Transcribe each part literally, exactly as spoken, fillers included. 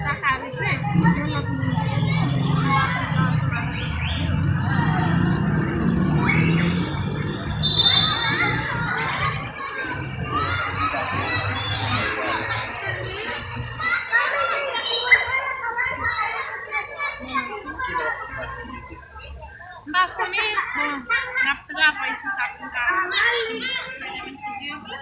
Sa ka rive, yon lòt moun gen yon lòt moun ansanm avèk li. M pa konnen, bon, n ap travay sou sa pou n ka fè demen si Dye vle.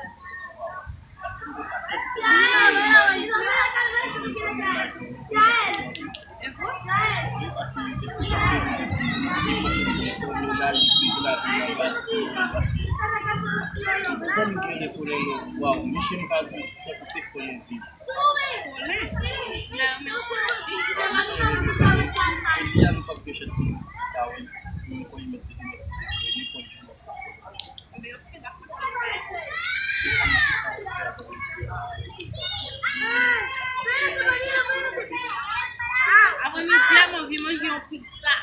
Aprèmidi a, m anvi manje yon pizza.